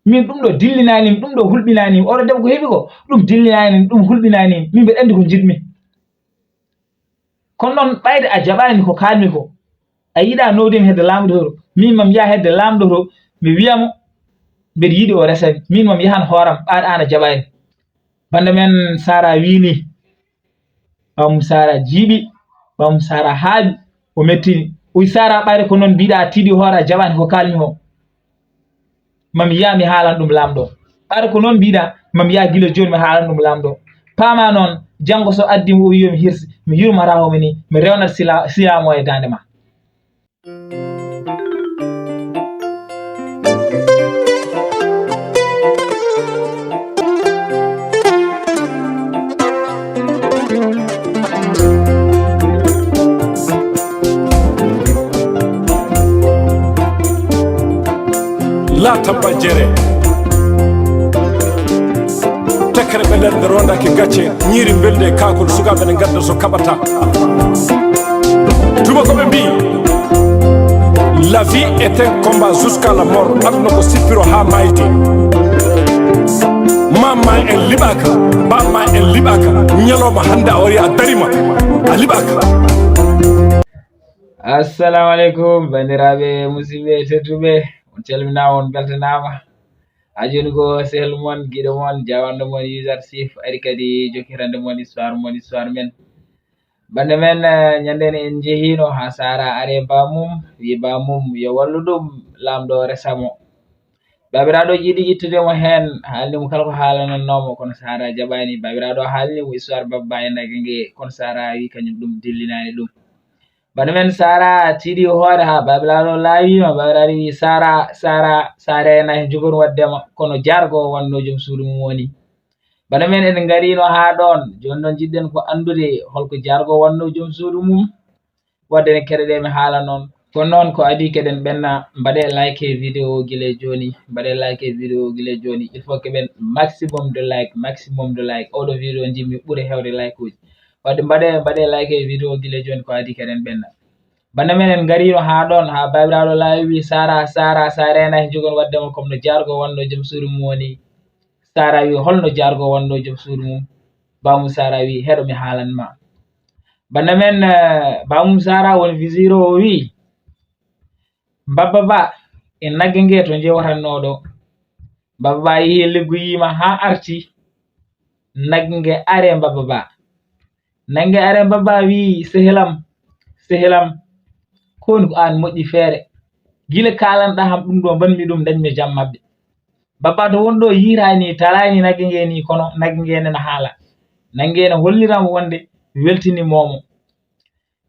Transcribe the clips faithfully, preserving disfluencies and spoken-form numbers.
Min ɗum ɗo dillinaani mi, ɗum ɗo hulɓinaani mi. Oɗo debbo ko heɓi ko, ɗum dillinaani mi, ɗum hulɓinaani mi. Min mbeɗa anndi ko njiɗmi. Kono noon ɓayde a jaɓaani ko kaalmi ko, a yiɗaa nowde mi hedde laamɗo to, min mam yaha hedde laamɗo to, mi wiya mo mbeɗa yiɗi o resa mi, min mam yahan hooram, ɓaade aan a jaɓaani. Bannde men Sara wiini, ɓam Sara jiiɓi, ɓam Sara haaɓi, o mettini. Uy Sara, ɓayde ko noon mbiɗa, a tiiɗi hoore, a jaɓaani ko kaalmi ko. Mam yaha mi haalan ɗum laamɗo. Ɓaade ko noon mbiɗa, mam yaha gila jooni mi haalan ɗum laamɗo. Paama noon, janngo so addi mo o wiyo mi hirsi, mi yurmata homo ni, mi rewnat sila-, siyaamo e daande ma. La tabba jere. Tekkere ɓe nder nde rondaki gacce, ñiiri mbelde e kaakol, sukaaɓe ne ngadda so kaɓata. Tuma ko ɓe mbii, la vie est un combat jusqu'à la mort. Aduna ko sippiro haa maayde. Maam ma en liɓaaka, baaba ma en liɓaaka, ñalawma hannde a wari a darima, a liɓaaka. Assalamu aleykum, banndiraaɓe, musidɓe tedduɓe, on calminaama, on mbeltanaama. Haa jooni ko sehil mon, giɗo mon, jawanɗo mon, user sif, ari kadi jokkitande mon histoire mon, histoire men. Bannde men, eh, ñande en njehiino haa Sara are bamum, wi bamum yo wallu ɗum, laamɗo resa mo. Baabiraaɗo yiɗi ittude mo heen, haalni mo kala ko haalanannoo mo, kono Sara jaɓaani. Baabiraaɗo haalni mo histoire babba e nagge nge, kono Sara wi kañum ɗum dillinaani ɗum. Bana men Sara tiiɗi hoore haa Baabiraaɗo laawiima, Baabiraaɗo wi, "Sara, Sara, Sara ena he jogon waɗde ma, kono jaargo o wannoo joom suudu mum woni." Bana men en ngariino haa ɗoon, jooni noon njiɗɗen ko anndude holko jaargo wannoo joom suudu mum. Wadde ne keɗoɗen mi haala noon. Kono noon ko adii keɗen ɓenna, mbaɗee like e vidéo o gila jooni, mbaɗee like e vidéo o gila jooni. Il faut keɓen maximum de like, maximum de like. Oɗo vidéo njimmi ɓuri heewde like uji. Wadde mbaɗee, mbaɗee like e vidéo o gila jooni ko adii keɗen ɓenna. Bana men en ngariino haa ɗoon, haa Baabiraaɗo laawi wi, "Sara, Sara, Sara ena he jogon waɗde mo comme no jaargo wannoo joom suudu mum woni." Sara wi, "Holno jaargo wannoo joom suudu mum?" Bamum Sara wi, "Heɗo mi haalan ma." Bana men, eh, Bamum Sara woni visiro o wi, "Mbabba ba, e nagge nge to njewatannoo ɗo." Mbabba ba yehi liggoyiima haa arti, nagge nge are Mbabba ba. Nagge are Mbabba wi, "Sehilam, sehilam, ko woni ko aan moƴƴi feere? Gila kaalanɗaa ham ɗum ɗo, mbanmi ɗum, dañmi jam maɓɓe." Mbabba to won ɗo yiiraani, talaani nagge nge ni, kono nagge nge nena haala. Nagge nge ne hollira mo wonde weltini moomo.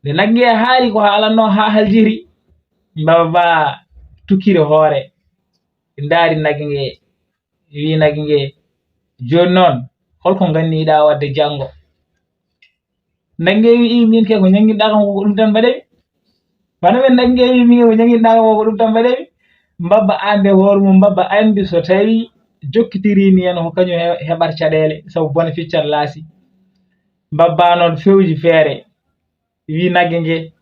Nde nagge nge haali ko haalanno haa haljiri, Mbabba tukkiri hoore, ndaari nagge nge, wi nagge nge, "Jooni noon, holko nganniɗaa waɗde janngo?" Nagge nge wi, "Min kay ko ñannginɗaa kam ko ɗum tan mbaɗe mi." Bana men nagge nge wi, "Min kay ko ñannginɗaa kam ko ɗum tan mbaɗe mi." Mbabba ande hoore mum, Mbabba andi so tawi jokkitirini en ko kañum he-, heɓat caɗeele, sabu bone ficcat laasi. Mbabba noon fewji feere, wi nagge nge,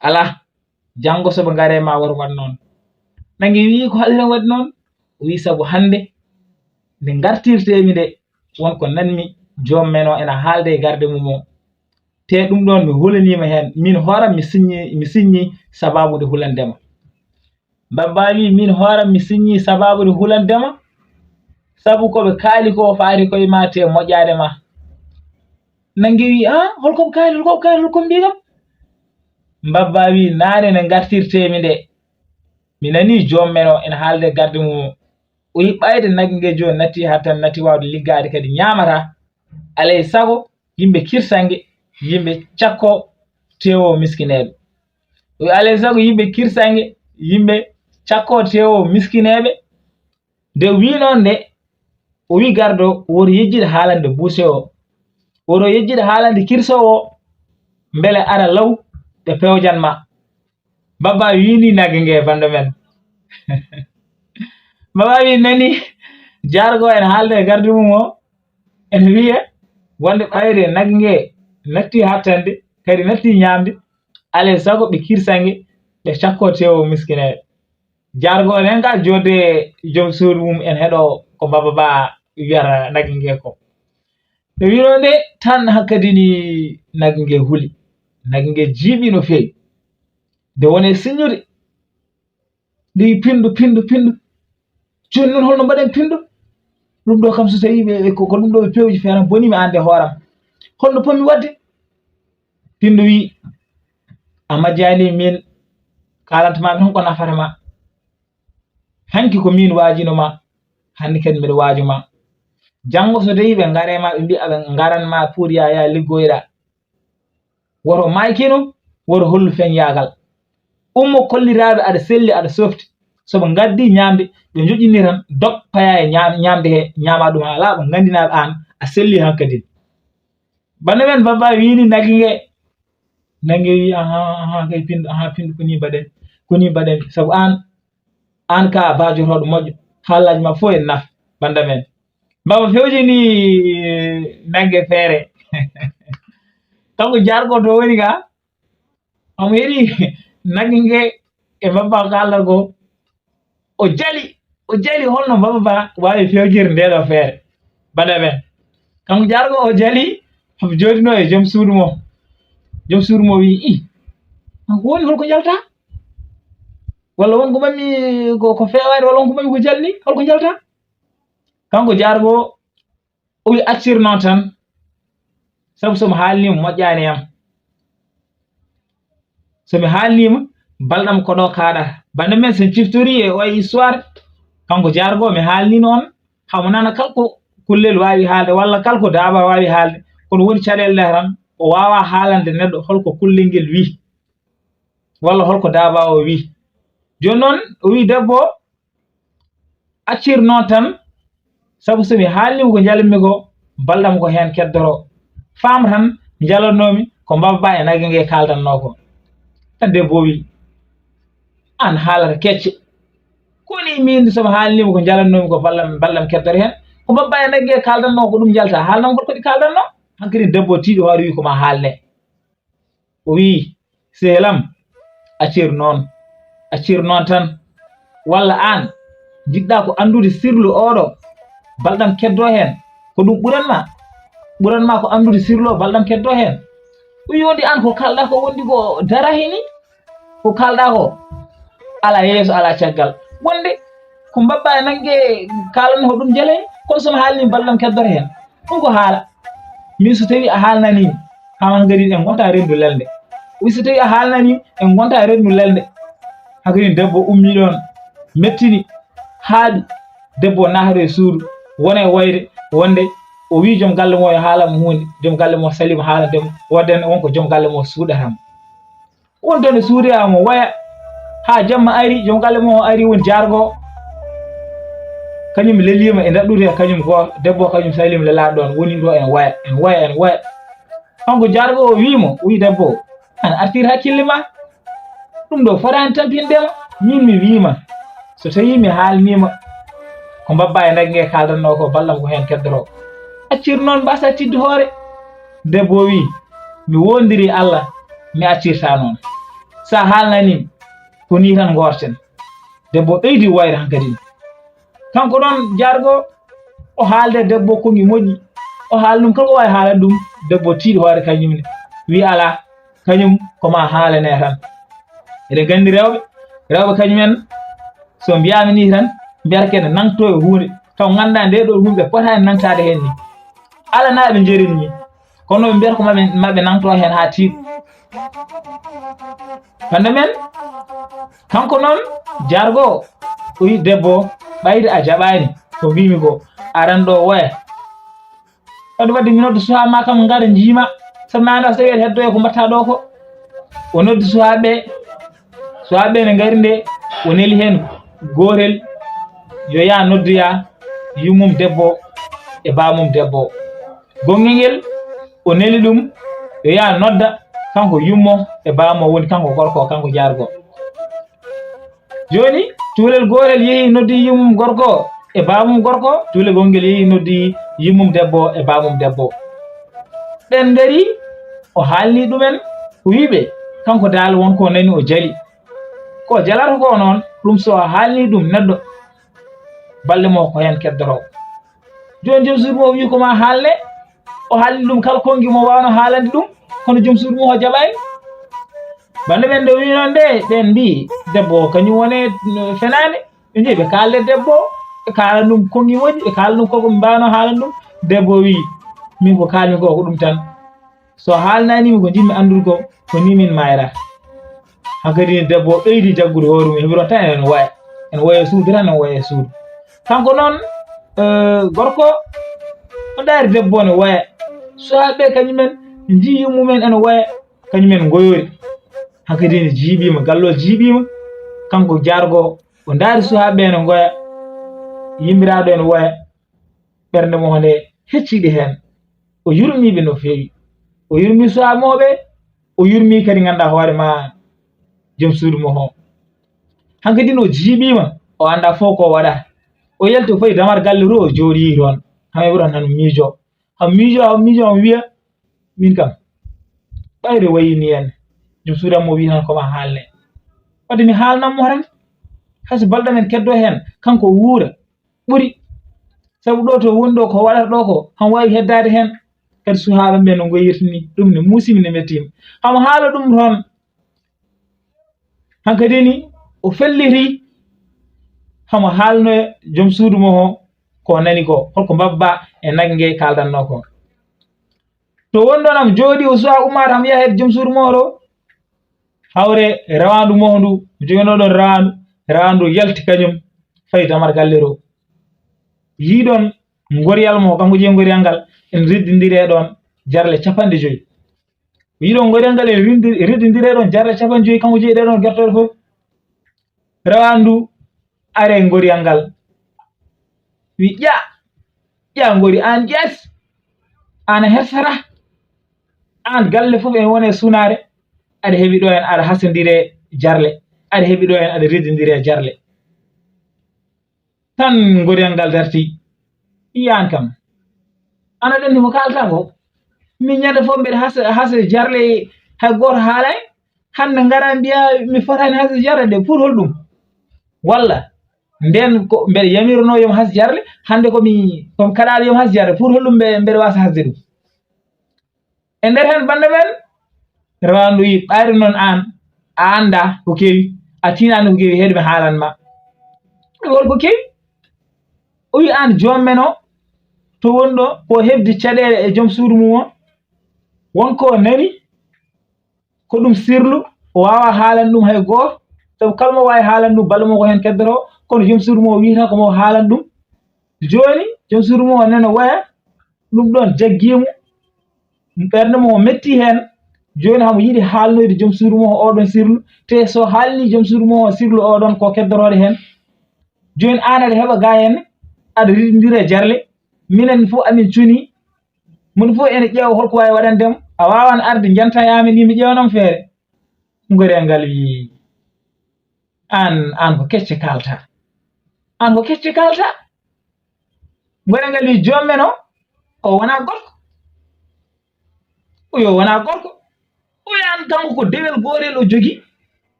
"Alaa, janngo soɓe ngare ma wor waɗ noon." Nagge wi, "Ko haɗiren waɗ noon?" Wi, "Sabu hannde nde ngartirtemi nde, won ko nanmi joom men o ena haalde e garde mum o. Te ɗum ɗoon mi hulaniima heen, min hooram mi siññi, mi siññi sabaabu nde hulande ma." Mbabba wi, "Min hooram mi siññi sabaabu nde hulande ma, sabu ko ɓe kaali ko faati koye ma te moƴƴaade ma." Nagge wi, "Ah, holko ɓe kaali, holko ɓe kaali, holko ɓe mbii kam?" Mbabba wi, "Naane nde ngartirtemi nde, mi nani joom men o ena haalde garde mum o. O yiɗi ɓayde nagge nge jooni natti haa tan natti waawde liggaade kadi ñaamata. Alay sago yimɓe kirsange, yimɓe cakko tewo miskineeɓe." O wi, "Alay sago yimɓe kirsange, yimɓe cakko tewo miskineeɓe." Nde o wi noon nde, o wi gardo, "Woto yejjit haalande buuse o. Woto yejjit haalande kirso o, mbele ara law ɓe pewjan ma." Mbabba wini nagge nge bando men. Mbabba wi nani jaargo en haalde e gardi mum o, en wiye wonde ɓayde nagge nge natti hattande, kadi natti ñaamde, alay sago ɓe kirsange, ɓe cakko tewo miskineeɓe. Jaargo nen ka jodde joom suudu mum en heɗo ko Baba Ba wiyata nagge nge ko. Ɓe wino nde tan hakkadi ni nagge nge huli. Nagge nge jiiɓi no feewi. Nde wone siññude. Nde wi pinɗo, pinɗo, pinɗo. Jooni noon holno mbaɗen pinɗo? Ɗum ɗo kam so tawi ɓe, ɓe ko, ko ɗum ɗo ɓe pewji feeran boni mi ande hooram. Holno ponmi waɗde? Pinɗo wi, a majjaani min kaalanta ma tan ko nafata ma. Hanki ko min waajino ma, hannde kadi mbeɗa waajo ma. Janngo so tawi ɓe ngare ma, ɓe mbiya ɓe ngaran ma pour ya, ya liggoyɗa. Woto maykino, woto hollu feñyaagal. Ummo kolliraaɓe aɗa selli, aɗa softi. So ɓe ngaddi ñaamde, ɓe njoƴƴini tan, dog paya e ñaam-, ñaamde he, ñaama ɗum haa laaɓa, nganndinaaɓe aan, a selli hankadin. Bana men Baba wiini nagge nge, nagge wi, aha, aha, kay pinɗo, aha, pinɗo, ko ni mbaɗen, ko ni mbaɗen. Sabu aan, aan ka a baajotooɗo moƴƴo, haalaaji ma fof en naf, banda men. Baba fewjini nagge feere. Kanko Jaargo to woni ga, omo heɗi nagge nge e Baba kaalata ko. O jali, o jali holno Baba Ba waawi fewjirde nde ɗo feere. Bada men. Kanko Jaargo o jali, omo jooɗino e joom suudu mo. Joom suudu mo wi, "Ih, an ko woni holko jalta? Walla won ko ɓammi ko, ko feewaani, walla won ko ɓammi ko jalni, holko jalta?" Kanko Jaargo o wi, "Accir noon tan, sabu so mi haalniima moƴƴaani e am. So mi haalniima, balɗam ko ɗo kaaɗata." Bande men, so en ciftori e o histoire, kanko Jaargo mi haalniino on, hamo nana kala ko kullel waawi haalde, walla kala ko daaba waawi haalde, kono woni caɗeele ɗe tan, o waawaa haalande neɗɗo holko kullel ngel wi, walla holko daaba o wi. Jooni noon, o wi debbo o, "Accir noon tan, sabu so mi haalniima ko njalanmi ko, balɗam ko heen keddoro. Faam tan, njalanoomi ko Baba Ba e nagge nge kaaldanno ko." Tan debbo o wi, "Aan haalata kecce. Ko woni min so mi haalniima ko njalanoomi ko balɗam, balɗam keddoro heen? Ko Baba Ba e nagge nge kaaldanno ko ɗum njalta. Haalnam ko ɗi kaaldanno." Hankadi debbo o tiiɗi hoore wi, "Ko ma haalne." O wi, "Sehil am, accir noon, accir noon tan. Walla aan, njiɗɗa ko anndude sirlu oɗo, balɗam keddo heen? Ko ɗum ɓuran ma? Ɓuran ma ko anndude sirlu o, balɗam keddo heen?" O wi, "Wonde aan ko kaalɗa ko wondi ko dara heni? Ko kaalɗa ko alaa yeeso, alaa caggal. Wonde ko Baba Ba e nagge kaalanno ko ɗum jale, kono so mi haalni balɗam keddoro heen. Ɗum ko haala. Min so tawi a haalnani, haman gadi en ngonta rendu lelde." O wi, "So tawi a haalnani, en ngonta rendu lelde." Hakadi debbo ummi ɗoon, mettini, haaɗi. Debbo o naata e suudu, wona e wayde, wonde o wi joom galle mo yo haalan mo huunde. Joom galle mo salima haalande mo, wadde won ko joom galle mo suuɗata mo. Won tan e suudu yaa mo waya, haa jamma ari, joom galle mo o ari, won Jaargo. Kañum leliima e ndaɗɗude, kañum ko debbo o, kañum salima lelaaɗo ɗoon, woni ɗo en waya, en waya, en waya. Kanko Jaargo o wii mo, o wii debbo o, "Aan artir hakkille ma. Ɗum ɗo fotaani tampinde ma. Min mi wii ma, so tawii mi haalniima ko Baba Ba e nagge nge kaaldanno ko, balɗam ko heen keddoro. Accir noon, mbaasa tidde hoore." Debbo o wii, "Mi woondiri Allah, mi accirta noon. So a haalnanii, ko nii tan ngoorten." Debbo o ɓeydi wayde hankadi. Kanko ɗoon Jaargo, o haalde debbo ko ngi moƴƴi. O haala ɗum kala ko waawi haalande ɗum, debbo tiiɗi hoore kañum ne. Wii, "Alaa, kañum ko ma haalane tan." Eɗen nganndi rewɓe, rewɓe kañum en, so mbiyaama nii tan, mbiyata kene nangtoo e huunde, taw nganndaa nde ɗo huunde ɓe potaani nangtaade heen nii. Alaa na ɓe njerini nii. Kono ɓe mbiyata ko maɓe, maɓe nangto heen haa tiiɗi. Bande men, kanko noon, Jaargo o, o wi debbo, "Ɓayde a jaɓaani ko mbiimi ko, aran ɗo woya. Wadde, wadde mi nodda suhaa ma kam ngara njiima, sabu mi anndaa so tawii aɗa heddoo e ko mbaɗta ɗo ko." O noddi suhaaɓe, suhaaɓe ne ngari nde, o neli heen gootel, yo yaa noddoya yummum debbo e baamum debbo. Gonngel ngel, o neli ɗum, yo yaa nodda kanko yummo e baamo, woni kanko gorko, kanko Jaargo. Jooni, cukalel gootel yehi noddi yummum gorko e baamum gorko, cukalel gongel yehi noddi yummum debbo e baamum debbo. Ɓen ngari, o haalni ɗumen, o wii ɓe, kanko daal won ko nani o jali. Ko jalata ko noon, Ɗum so a haalni ɗum neɗɗo, balɗe mo ko heen keddoroo. Jooni joom suudu mo o wii ko ma haalne, o haalni ɗum kala konngi mo waawno haalande ɗum, kono joom suudu mo o jaɓaani. Bannde ɓen nde wii noon nde, ɓeen mbii debbo o kañum woni fenaande. Ɓe njehi ɓe kaalde debbo o, ɓe kaala ɗum konngi moƴƴi, ɓe kaala ɗum koko ɓe mbaawno haalande ɗum. Debbo o wii, min ko kaalmi ko ko ɗum tan. So haalnanimi ko njiɗmi anndude ko, ko ni min maayra. Hankadi debbo o ɓeydi jaggude hoore mum, heɓiron tan ene waya, ene waya suudu tan, ene waya suudu. Kanko noon, eh, gorko o ndaari debbo o ne waya. Suhaaɓe ɓe kañumen njii yummumen ene waya, kañumen ngoyori. Hankadi ne jiiɓiima, gallo jiiɓiima. Kanko jaargo o ndaari suhaaɓe ɓe ene ngoya, yimmiraaɗo ene waya. Ɓernde mo nde hecciɗi heen. O yurmii ɓe no feewi. O yurmii suwaa mo ɓe, o yurmii kadi ngannduɗaa hoore ma joom suudu mo o. Hankadi no jiiɓiima, o anndaa fof ko waɗa. O yalti o fayi damar galle to, o jooɗii toon. Hamo ɓuran nano miijo. Hamo miijo, hamo miijo, hamo wiya, min kam, ɓayre wayi ni en. Joom suudu am mo wiyi tan ko ma haalne. Wadde mi haalnan mo tan. Hay so balɗe men keddo heen, kanko wuura. Ɓuri. Sabu ɗo to woni ɗo ko waɗata ɗo ko, hamo waawi heddaade heen. Kadi suhaaɓe ɓe no ngoyirta ni, ɗum ne muusimi ne mettiima. Hamo haala ɗum toon. Hankadi ni o felliti, hamo haalnoya joom suudu mo o ko nani ko, holko mbabba e nagge kaaldanno ko. To woni ɗon am jooɗi o suwaa ummaade hamo yaha hedde joom suudu mo o ɗo. Hawre rawaandu mo o ndu, joginoo ɗon rawaandu, rawaandu yalti kañum, fayi damar galle to. Yii ɗon ngoriyal mo o, kanko jeyi ngoriyal ngal, ene reddindiri e ɗon jarle capanɗe joyi. Yii ɗon ngoriyal ngal ene rindi-, reddindiri e ɗon jarle capanɗe joyi, kanko jeyi ɗe ɗon gertoɗe fof. Rawaandu are ngoriyal ngal. Wi, ƴa, ƴa ngori aan ƴees, aan a hersata, aan galle fof ene wone sunaare, aɗa heɓi ɗo heen aɗa hasondiri e jarle, aɗa heɓi ɗo heen aɗa reddindiri e jarle. Tan ngoriyal ngal darti, wi, aan kam, aan aɗa anndi ko kaalata ko? Min ñande fof mbeɗa hasa, hasa jarle, hay gooto haalaani. Hannde ngara mbiya mi fotaani hasde jarle ɗe, pour holɗum? Walla ndeen ko mbeɗa yamirono yomi has jarle, hannde ko mi, ko mi kaɗaaɗo yomi has jarle, pour holɗum mbe-, mbeɗa waasa hasde ɗum? E nder heen bannde men, rawaandu wi, ɓayri noon aan, a anndaa ko kewi, a tiinaani ko kewi, heɗo mi haalan ma. Hol ko kewi? O wi, aan joom men o, to woni ɗo, ko heɓde caɗeele e joom suudu mum o, won ko nani, ko ɗum sirlu, o waawaa haalande ɗum hay gooto, sabu kala mo waawi haalande ɗum, balɗe mum ko heen keddoroo, kono joom suudu mum o wiyata ko mo haalande ɗum. Jooni, joom suudu mum o nana waya, ɗum ɗoon jaggii mo, ɓernde mum o metti heen. Jooni, hamo yiɗi haalnoyde joom suudu mum o oɗon sirlu, te so haalni joom suudu mum o sirlu oɗon ko keddorooɗo heen. Jooni, aan aɗa heɓa gaa heen, aɗa riddindira e jarle, minen fof amin cuni, moni fof ene ƴeewa holko waawi waɗande mo. A waawaano arde njantaa e amen, yimɓe ƴeewanam feere. Ngoriyal ngal wii, aan, aan ko kecce kaalta. Aan ko kecce kaalta. Ngoriyal ngal wii, joom men o, o wonaa gorko. O yo wonaa gorko. O wi, aan kanko ko dewel gootel o jogii.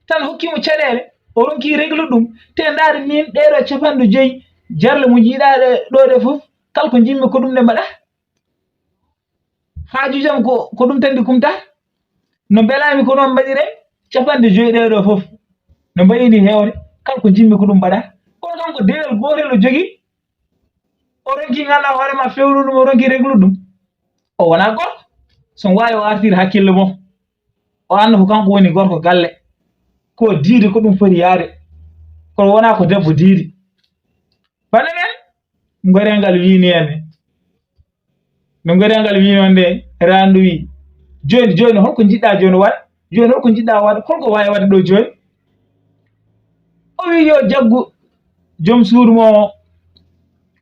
Tan hokkii mo caɗeele, o ronki régler ɗum. Te ndaar min ɗee ɗoo capanɗe joyi jarle mo njiiɗaa ɗe ɗoo ɗe fof, kala ko njimmi ko ɗum ɗe mbaɗa. Haajuuji am ko, ko ɗum tan ɗi kumta. No mbelaami ko noon mbaɗiree, capanɗe joyi ɗee ɗoo fof no mbayi ni heewde, kala ko njimmi ko ɗum mbaɗa. Kono kanko dewel gootel o jogii, o ronki ngannduɗaa hoore ma fewnu ɗum, o ronki régler ɗum. O wonaa gorko. So mo waawi o artira hakkille mum. O annda ko kanko woni gorko galle. Ko diidi ko ɗum foti yaade. Kono wonaa ko debbo diidi. Bannde men, ngoriyal ngal wii ni en. No ngoriyal ngal wii noon nde, rawaandu wii, jooni, jooni, holko njiɗɗaa jooni waɗ? Jooni, holko njiɗɗaa waɗ? Holko waawi waɗde ɗo jooni? O wii yo jaggu joom suudu mo o,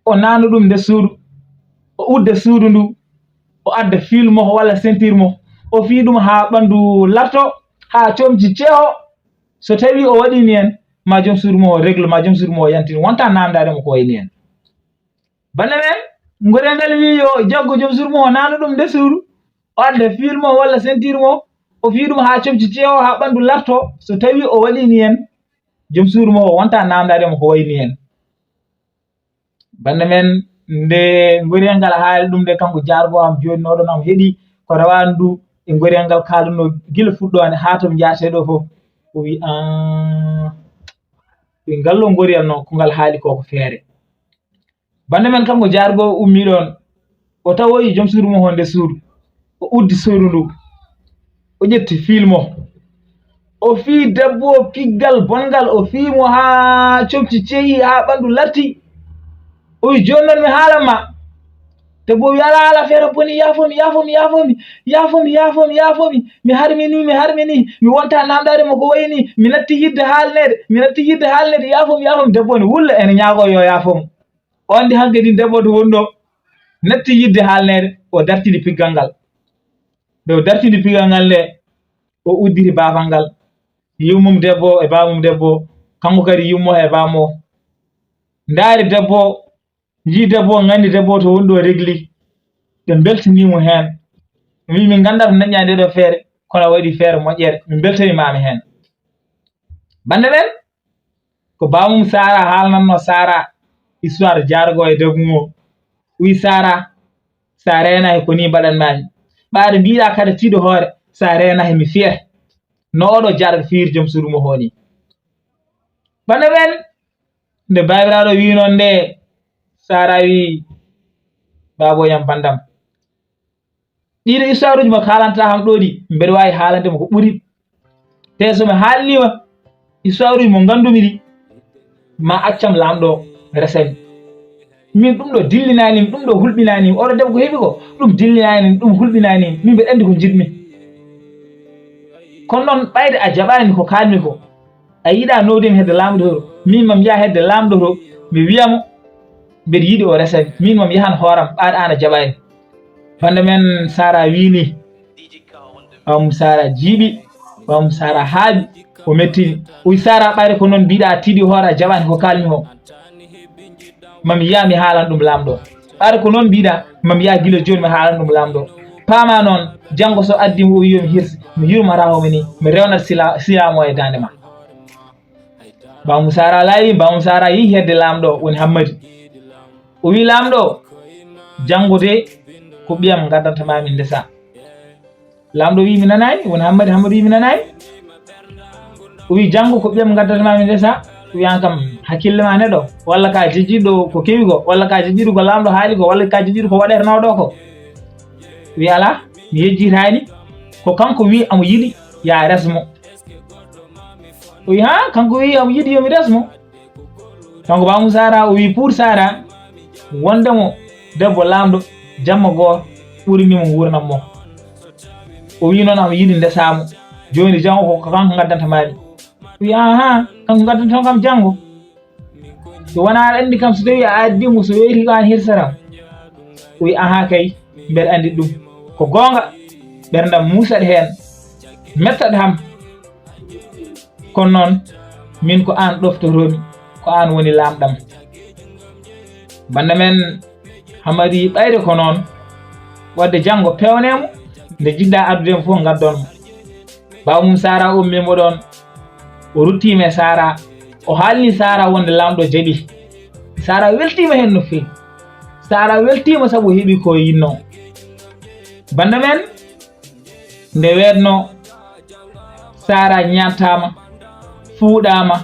o naanu ɗum nder suudu, o udda suudu ndu, o adda fil mo walla ceinture mo, o fii ɗum haa ɓanndu larto, haa comci ceho. So tawii o waɗii ni en, ma joom suudu mo o régler, ma joom suudu mo o yantin, wonta naamndaade mo ko wayi ni en. Bannde men, ngoriyal ngal wii yo jaggu joom suudu mo o naanu ɗum nder suudu, o adda fil mo walla ceinture mo, o fii ɗum haa comci ceho, haa ɓanndu larto, so tawii o waɗii ni en, Joom suudu mo o wonta namdaade mo ko wayni heen. Bannde men, nde goriyal ngal haali ɗum de, kanko jaargo am jooɗinooɗo nam heɗi ko rawaandu e goriyal ngal kaalduno gila fuɗɗoonde haa to njaartee ɗo fof. O wi, "Ah, wi ngal ɗo goriyal noon, ko ngal haali ko, ko feere." Bannde men kanko jaargo o ummii ɗoon, o tawoyi joom suudu mo honde suudu, o uddi suudu ndu, o ƴetti fiil mo, o fii debbo o piggal bonngal, o fii mo haa comci ceyi, haa ɓanndu larti. O wi, "Jooni noon mi haalan ma." Debbo o wi, "Alaa, alaa, feere boni, yaafo mi, yaafo mi, yaafo mi, yaafo mi, yaafo mi, yaafo mi, mi harmi ni, mi harmi ni, mi wonta namdaade mo ko wayi ni, mi natti yidde haalneede, mi natti yidde haalneede, yaafo mi, yaafo mi." Debbo ne wulla ene ñaago yo yaafo mo. O anndi hankadi debbo to woni ɗo, natti yidde haalneede, o dartini piggal ngal. Nde o dartini piggal ngal nde, o udditi baafal ngal. Yummum debbo e baamum debbo, kanko kadi yummo e baamo. Ndaari debbo, njii debbo, nganndi debbo to woni ɗo regli. Ɓe mbeltanii mo heen. Ɓe mbii, "Min nganndaa to ndañɗaa nde ɗo feere, kono a waɗi feere moƴƴere. Min mbeltanii ma mi heen." Bannde men, ko baamum Sara haalnatno Sara histoire jaargo e debbo mo. Wi, "Sara, sa reenaaki ko nii mbaɗan maami. Ɓaade mbiɗa kada tiiɗo hoore, sa reenaaki mi fiye." No oɗo jaargo fiir joom suudu mo hooni. Bannde men, nde baabiraaɗo wi noon nde, Sara wi, "Baabo yam bandam. Ɗiɗo histoire uji mo kaalanta kam ɗo ɗi, mbeɗa waawi haalande mo ko ɓuri. Te so mi haalniima histoire uji mo nganndumi ɗi, ma accam laamɗo resami. Min ɗum ɗo dillinani mi, ɗum ɗo hulɓinani mi. Oɗo debbo ko heɓi ko, ɗum dillinani mi, ɗum hulɓinani mi. Min mbeɗa anndi ko njiɗmi. Kono noon ɓayde a jaɓani ko kaalmi ko, a yiɗa nowde mi hedde laamɗo to, min mam yaha hedde laamɗo to, mi wiya mo mbeɗa yiɗi o resami. Min mam yahan hooram, ɓaade aan a jaɓani." Bannde men Sara wii nii, baamum Sara jiiɓi, baamum Sara haaɓi, o mettini. O wi, "Sara, ɓayde ko noon mbiɗa, a tiiɗi hoore, a jaɓani ko kaalmi ko. Mami yaa mi haalan ɗum laamɗo. Ɓayde ko noon mbiɗa, mami yaa gila jooni mi haalan ɗum laamɗo. Paama noon, janngo so addi mo o wi yo mi hirse, mi yurmata homo ni, mi rewnata sila-, silaamo e daande ma." Baamum Sara laayi, baamum Sara yehi hedde laamɗo, woni Hammadi. O wi, "Laamɗo, janngo de ko ɓiyam ngaddanta ma mi ndesa." Laamɗo wi, "Mi nanaani." Woni Hammadi, Hammadi wi, "Mi nanaani." O wi, "Janngo ko ɓiyam ngaddanta ma mi ndesa." O wi, "Aan kam hakkille ma neɗɗo, walla ka jejjiɗo ko kewi ko, walla ka jejjiɗo ko laamɗo haali ko, walla ka jejjiɗo ko waɗetnoo ɗo ko." O wi, "Alaa, mi yejjitaani. Ko kanko wi amo yiɗi ya resmo." O wi, "Haa, kanko wi amo yiɗi yo mi resmo." Kanko baamum Sara, o wi, "Pour Sara, wonde mo debbo laamɗo, jamma goo ɓurini mo nguurndam mo." O wi, "Noon amo yiɗi ndesaamo. Jooni janngo ko kanko ngaddanta maami." O wi, "Ahaa, kanko ngaddanta kam janngo. So wonaa aɗa anndi kam, so tawii a addi mo, so weeti ko aan hirsatam." O wi, "Ahaa kay, mbeɗa anndi ɗum. Ko goonga, ɓerndam muusat heen, mettat ham. Kono noon, min ko aan ɗoftotoomi, ko aan woni laamɗam." Bannda men Hamadi ɓayde ko noon, wadde janngo peewnee mo, nde njiɗɗaa addude mo fof ngaddon mo. Baaba mum Sara ummii mo ɗoon, o ruttiima e Sara, o haalni Sara wonde laamɗo jaɓi. Sara weltiima heen no feewi. Sara weltiima sabu o heɓi ko yinnoo. Bannda men, nde weetnoo, Sara ñaantaama, fuuɗaama,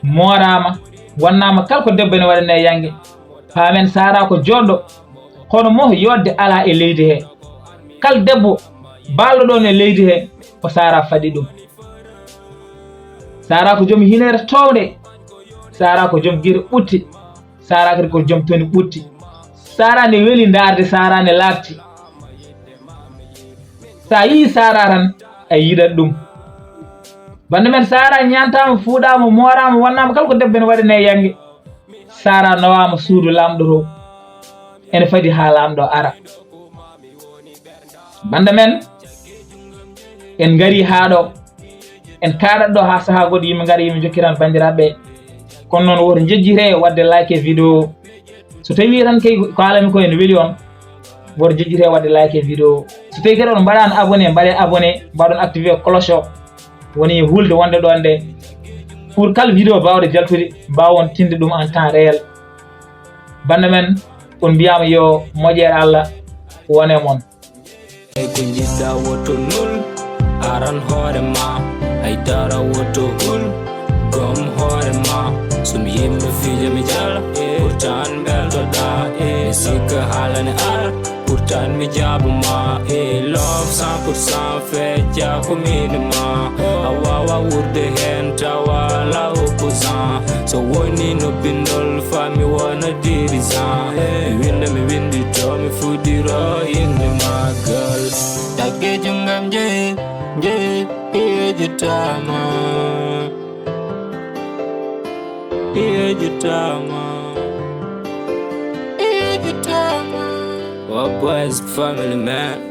mooraama, wannaama kala ko debbo ene waɗanee yannge. Paamen Sara ko jooɗɗo, kono mo yooɗde alaa e leydi he. Kala debbo baalɗo ɗoon e leydi he, ko Sara faɗi ɗum. Sara ko joom hineere toownde. Sara ko joom gite ɓutte. Sara kadi ko joom toni ɓutti. Sara ne weli ndaarde, Sara ne laaɓti. So a yii Sara tan, a yiɗat ɗum. Bannda men Sara ñaantaama, fuuɗaama, mooraama, wannaama kala ko debbo ene waɗanee yannge. Sara nawaama suudu laamɗo to. Ene fadi haa laamɗo ara. Bannda men, en ngarii haa ɗo. En kaaɗat ɗo haa sahaa goɗɗo, yimɓe ngara, yimɓe njokkiran banndiraaɓe. Kono noon, woto njejjitee waɗde like e vidéo. So tawii tan kay ko kaalami ko ene weli on, woto njejjitee waɗde like e vidéo. So tawii kadi on mbaɗaani abonné, mbaɗee abonné, mbaɗon activé cloche o. Woni hulde wonde ɗoon nde. Pour kala vidéo baawɗo jaltude, mbaawon tinde ɗum en temps réel. Bannda men, on mbiyaama yo moƴƴere Allah wone mon. Ko jiɗɗa woto nul, aran hoore ma, hay dara woto hul, gom hoore ma. Sum yimɓe fijo mi jala, pourtant beltoɗa, e sikka haalane ara, pourtant mi jaɓuma. E love cent pour cent fecca ko mini ma, a wawa wurde hen tawa la opposant. So woni no bindol fami wona dirigeant, mi winda mi windi to mi fuɗɗiro inde magal. Dagge jungam jeyi jeyi, iyejitama, iyejitama, iyejitama. What boys family man.